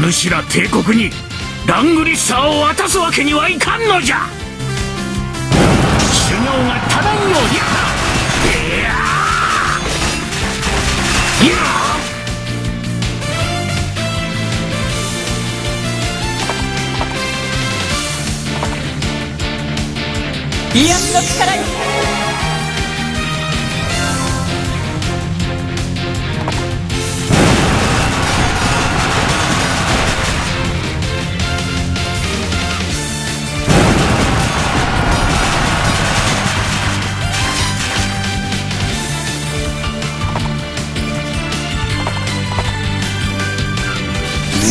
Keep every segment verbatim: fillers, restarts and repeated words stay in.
ルシラ帝国にラングリッサーを渡すわけにはいかんのじゃ。修行が足らんようじゃ。いやー、いやー。イアンの力よ。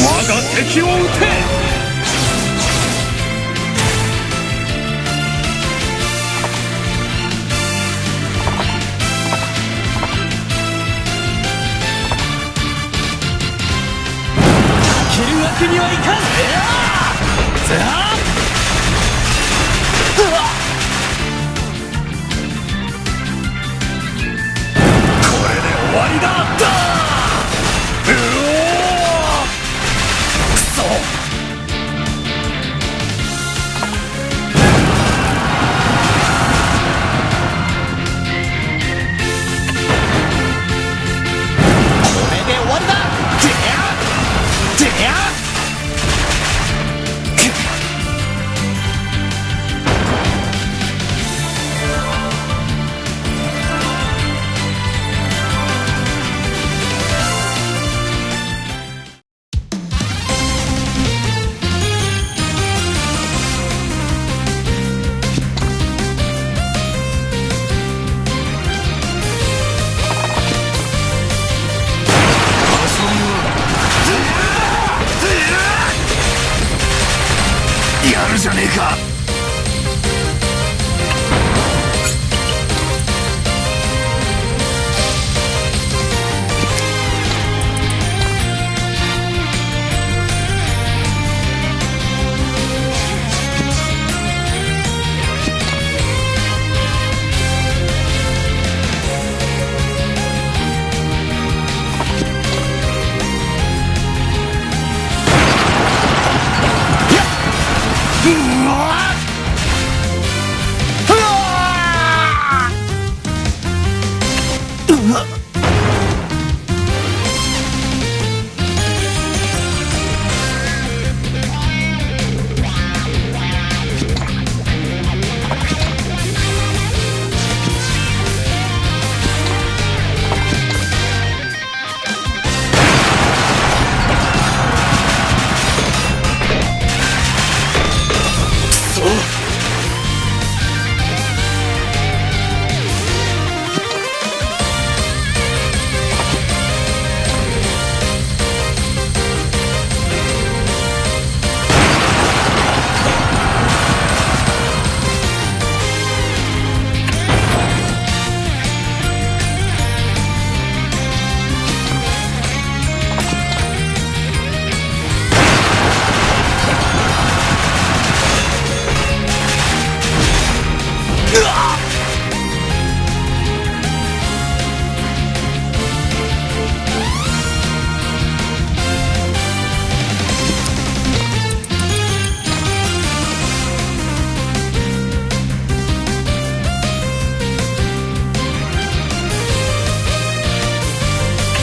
我が敵を討て！負けるわけにはいかん！うわっ！これで終わりだ！だ！うおー！くそ！これで終わりだ！てや！てや！やるじゃねえか。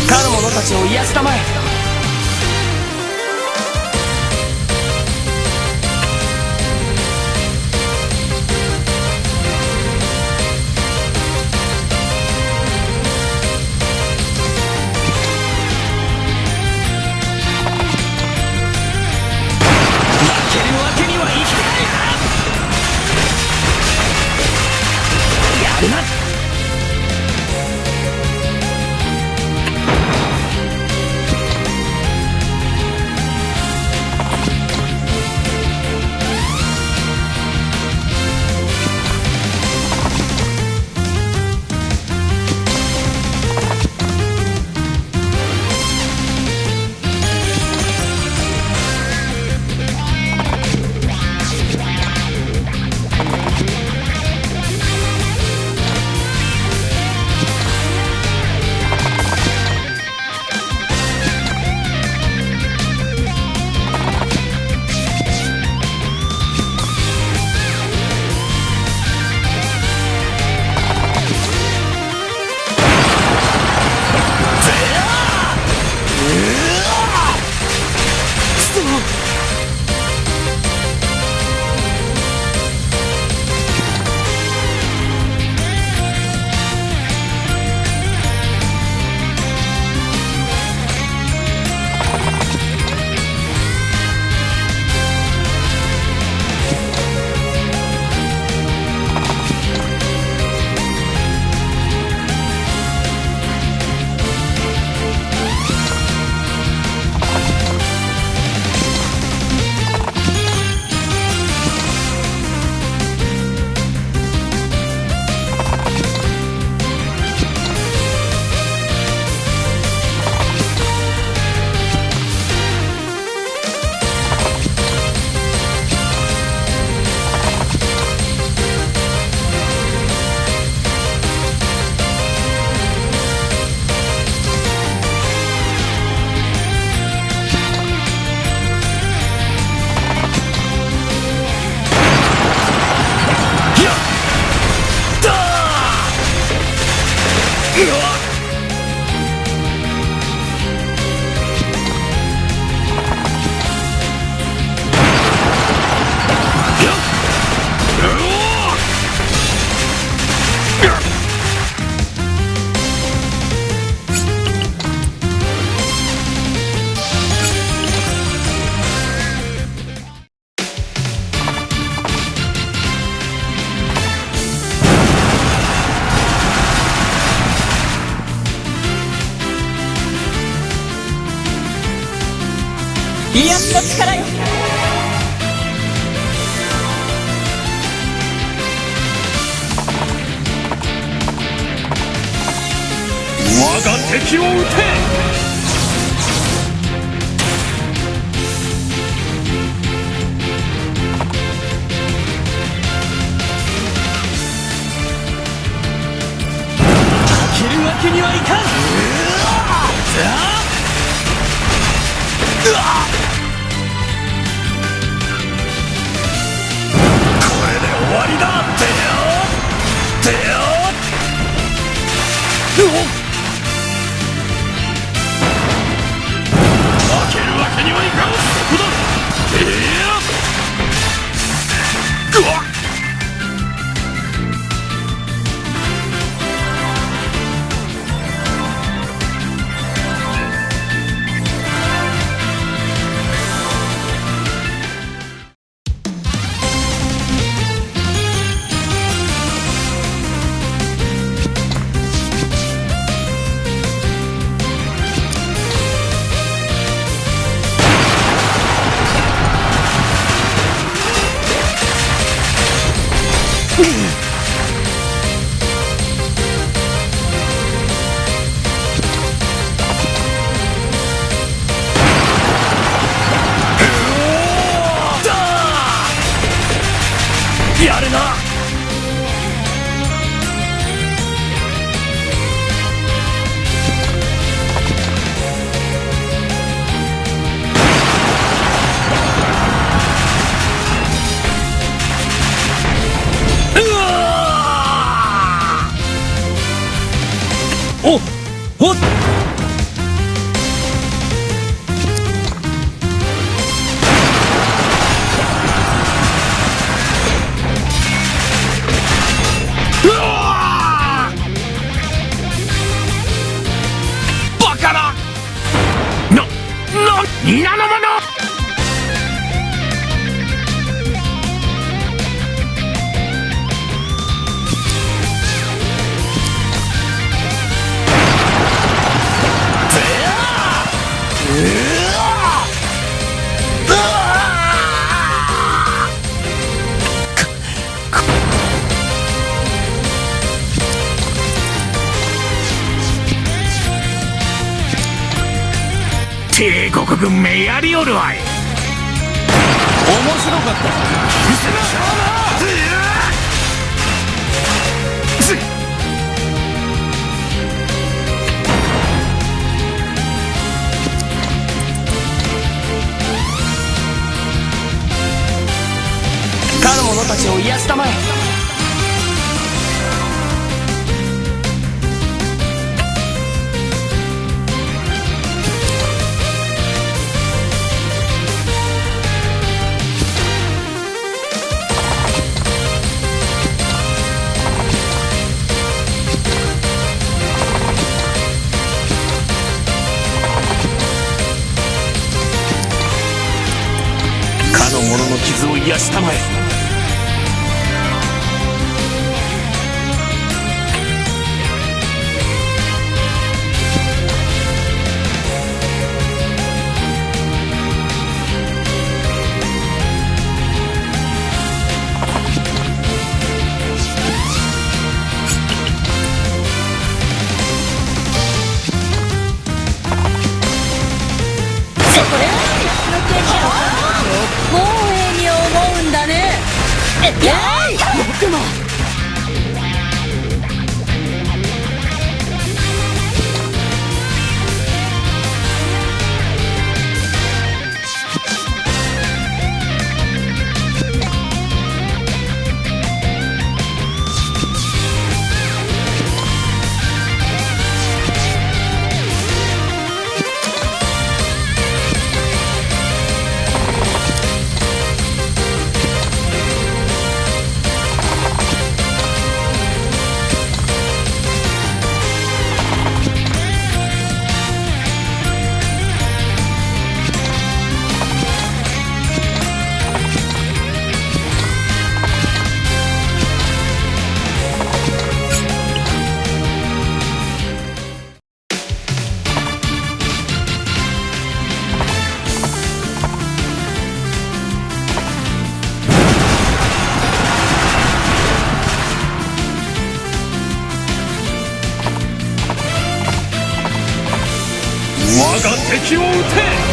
他の者たちを癒したまえ。負けるわけにはいかない！やるな！の力よ。我が敵を討て。負けるわけにはいかん。うわっ！これで終わりだ。てよ、てよ。うおっ！負けるわけにはいかん。そこだ。てよ。うわっ！やるな。うわー！おっ！ ほっ！うわー！バカだ！な、な、皆の者！ 帝国軍めやりおるわい。面白かった。見せな。かの者たちを癒したまえ。 かの者の傷を癒したまえ。 そこで、もうええに思うんだね。えい！よくも。 こ終点。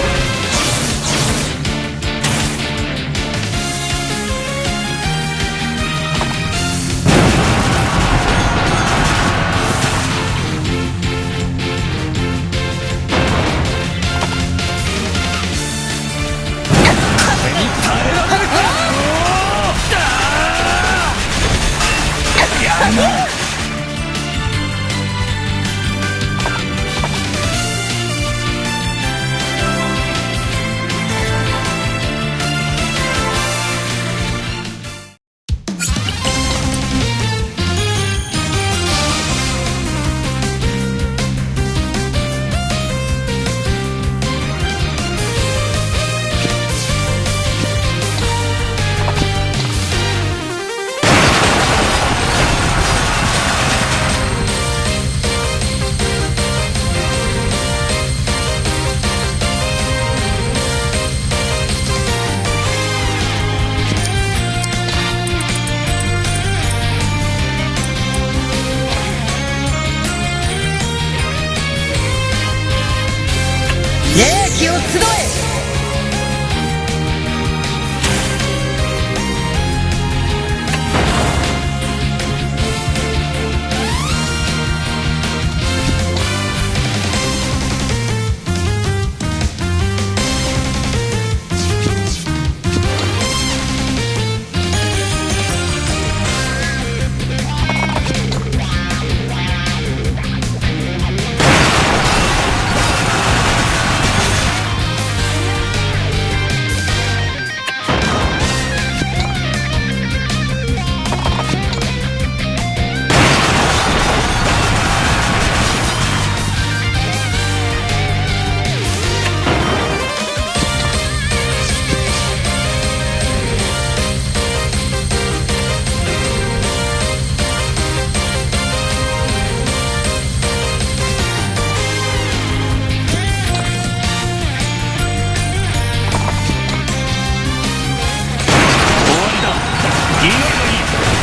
冷気を集え。終わりだ。祈りの儀。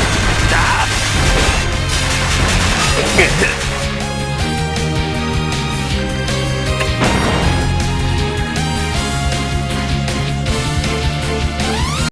だ。